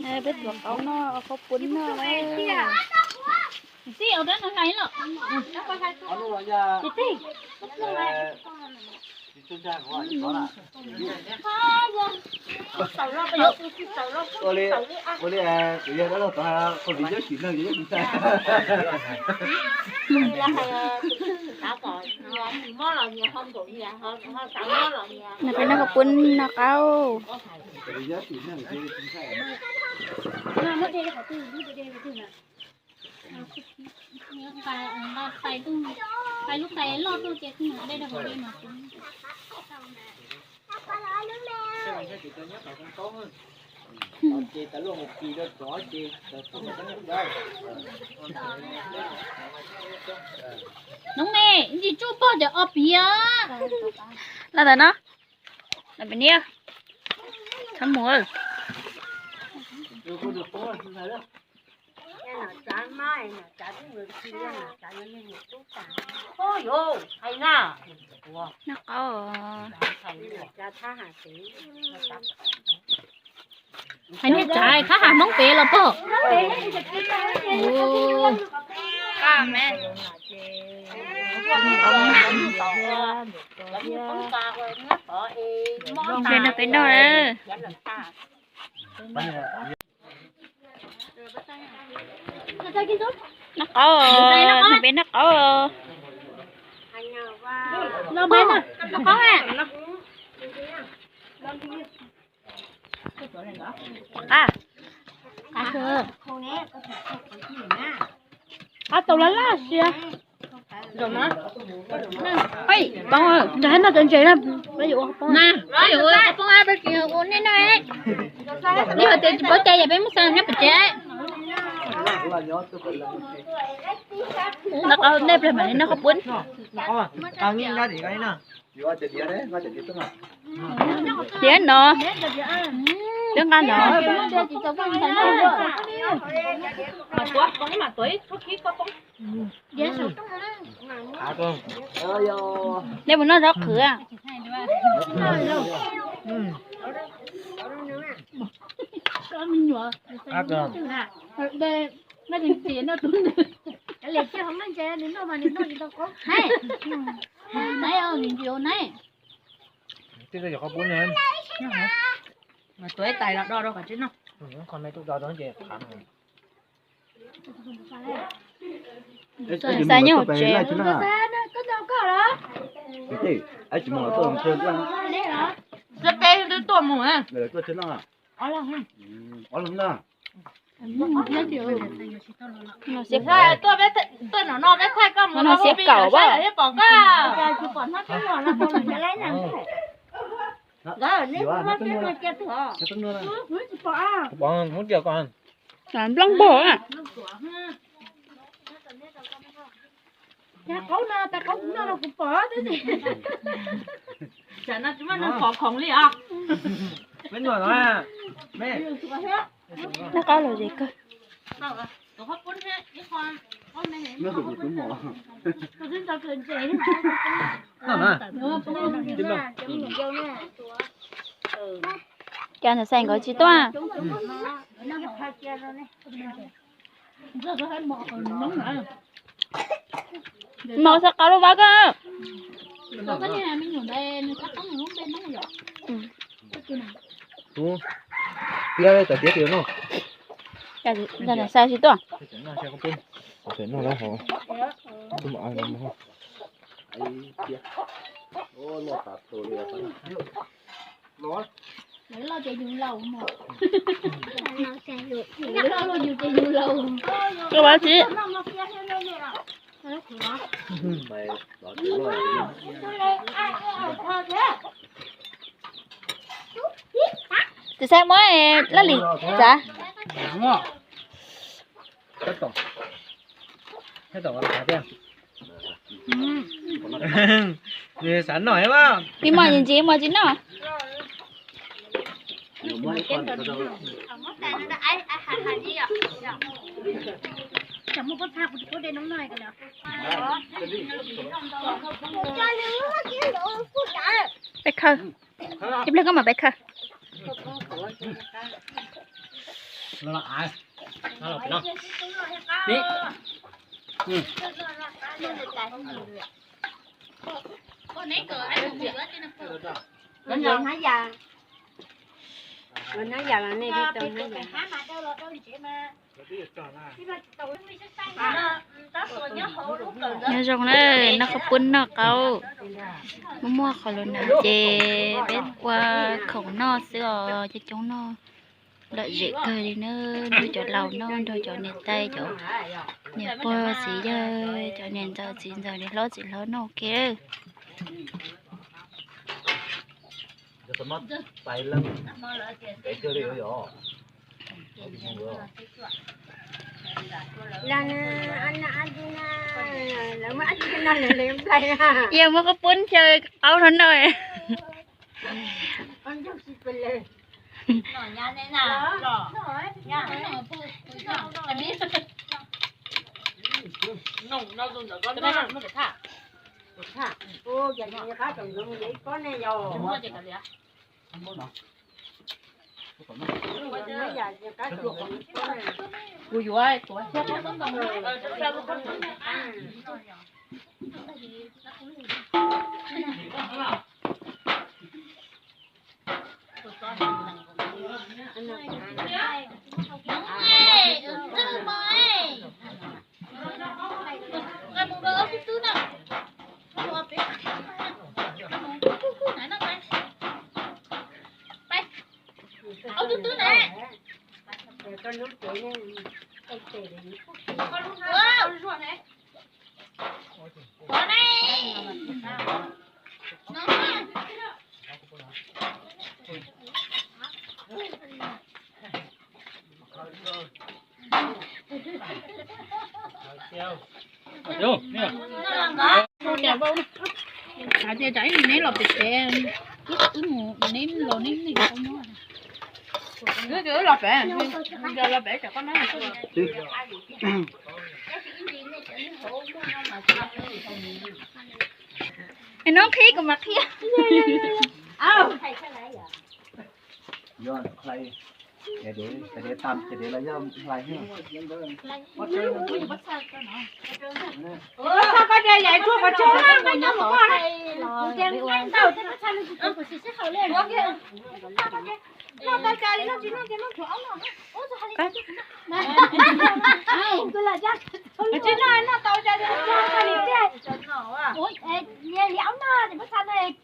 Peb tuav qauv noj, qauv puv noj. Noj qauv puv noj qauv. Noob me, ntsis tsuj pog cov ob piv. Los ntawm no, los pem niab, txhob mus. Noj qauv, hais niag tsav thab ham Hmoob pem los pog. Noj pem noj. Noj qauv, noj pem noj qauv. Qab, qab tau laj laj siab. Peb noj cov ntses na, peb yuav ua qhov poob na, peb yuav ua qhov poob, peb tsis ua nej na. Li hais tias tsis paub cai yog peb muab xa nyob pem tsev. Noj qauv, nej plag mam li noj qauv puv. Tiav no, tiav nqa no. Nej puas noj zaub qhwv? Tuav ib tais los do rau kom tsis noj. Xa nyob hauv tsev. Xab teb twb tuaj mus. Tuaj no peb thaij koj mus no siab kaum thiab pom koj. Nplooj npog. Tais qaub no, tais qaub kuv noj no kuv pom. Tsam no tsis muaj neeg pom khoom li os. Noj qaub los zem kawg. Cas ntawm Xais nkawd tsis tuaj? Mos xav qau lub vab koj. Tub, piab tawm tiab tias no. Cas ntawm Xais tsis tuaj? Noj lawm hov. Koj vab tsis. Tus Xais muab laj lim tsav. Nws xav noj thiab. Ib mos ntsis ntsis ib mos tsis noj. Peb khawb. Ib pliag koj mam peb khawb. Nyob zoo na, noj qhaub poob noj qaub, muaj muaj qhov lus hnav ces peb ua khoom noj xwb os, coob coob noj. Lom zem kawg li na, nrog cov laus noj, nrog cov niam tais, cov niam pog txiv yawg, cov niam ntxawm txiv ntxawm, niam hlob txiv hlob noj ua ke. Yog muab qhaub poob xyaw qaub no noj. Kuv yuav tuav thiab. Hais tias tsam ib mus neb los pem tsev, ib mus neb los neb neb los pem, los pem tsam koj neb. Neb qhib kuv mam qhib.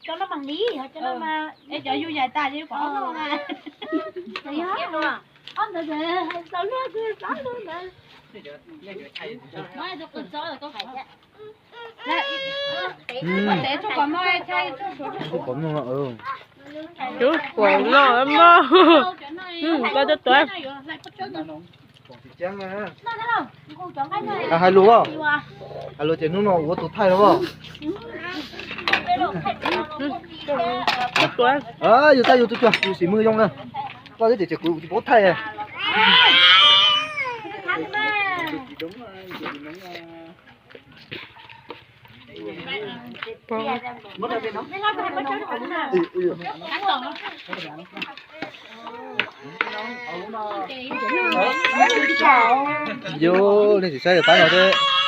Cov no mas li, cov no mas, cov yus yaim tas ces yus pom no na. Ob ntawd tau luag txog txog ntawd. Cub pom no, cub pom no, cub pom no. Koj tuaj tuav. Hais lus, hais lus ces hnub no ua tus thaij los. Yus thaij yus tus cuag yus sim mwj zoo na. Koj twb tias ces kuv tsis paub thaij. Yus nej tsis saib pab no,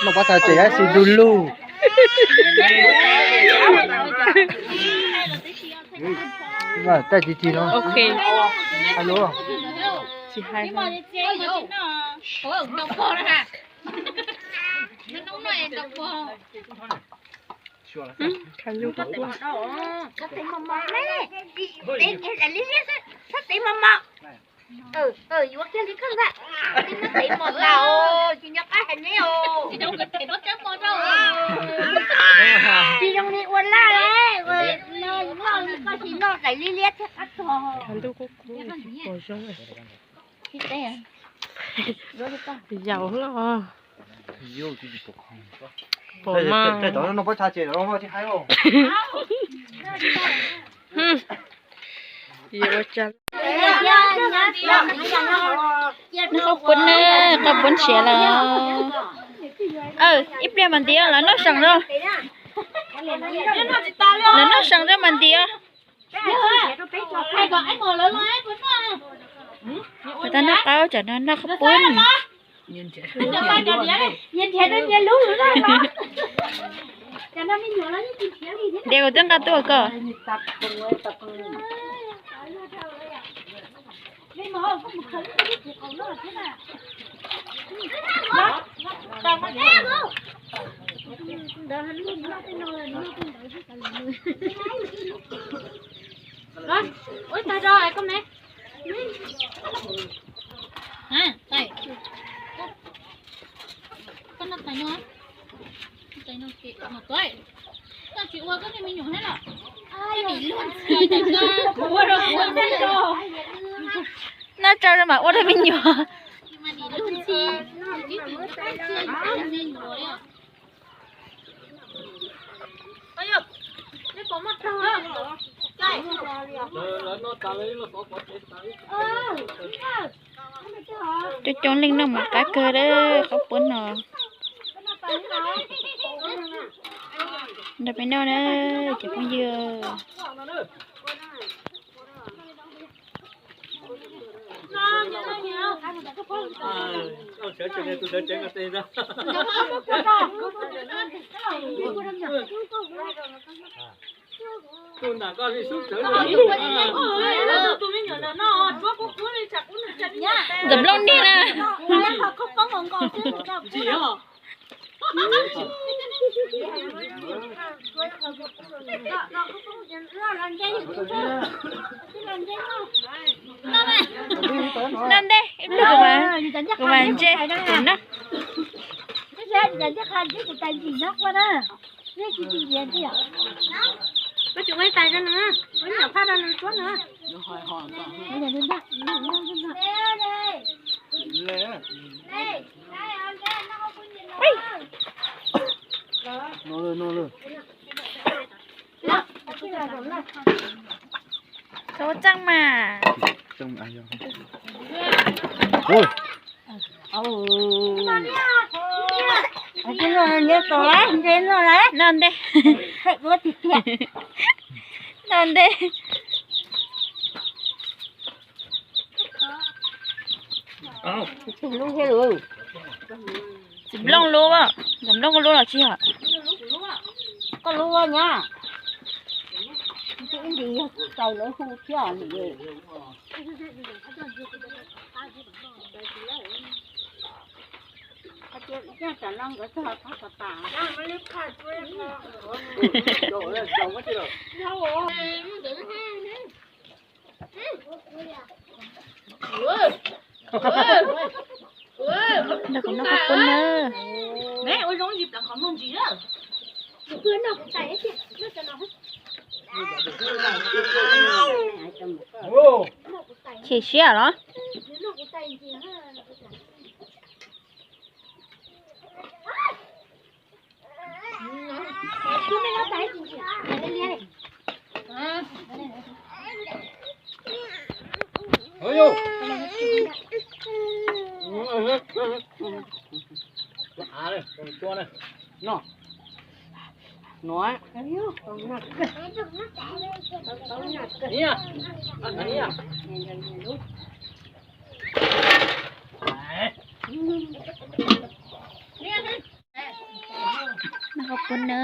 noj pob txha ces yog xi du lug. Thaij tsis tsis no. Hais lus. Yuav kiag li koj ntag, tsis muaj tev mos tas, tsis nyob qab hais neb os. Tsis zoo li ua laj, no koj tsis noj daim liab liab thiab qab tog. Yaus los. Pom mas. Noj qhaub poob na, qhaub poob siav lawm. Ib pliag mas ntiav, lawv noj seem rau. Lawv noj seem rau mas ntiav. Tab noj qaub tsam no noj qhaub poob. Diam kuv twb nqa tuaj koj. Ua ib tag rau koj me. Koj noj tais no, tais no ces mas tuaj, koj tsis ua koj tej me nyuam thiab los? Noj tsau rau mam ua rau me nyuam. Coob coob leej noj mas qab kawg lawm qhaub poob no. Nrog peb noj na cov phooj ywg. Ntxawm nplooj niag na. Noj ntej, ib pliag kuv mam ntse kuv noj. Txhob txeej mas. Noj ntej. Noj ntej. Txiv nplooj lub, txiv nplooj koj lub los tsis yog? Koj lub nyab. Ib nti yog txais lawv hu thiab. Nrog kuv noj qhaub poob na. Chim siab los? Noj qhaub poob na.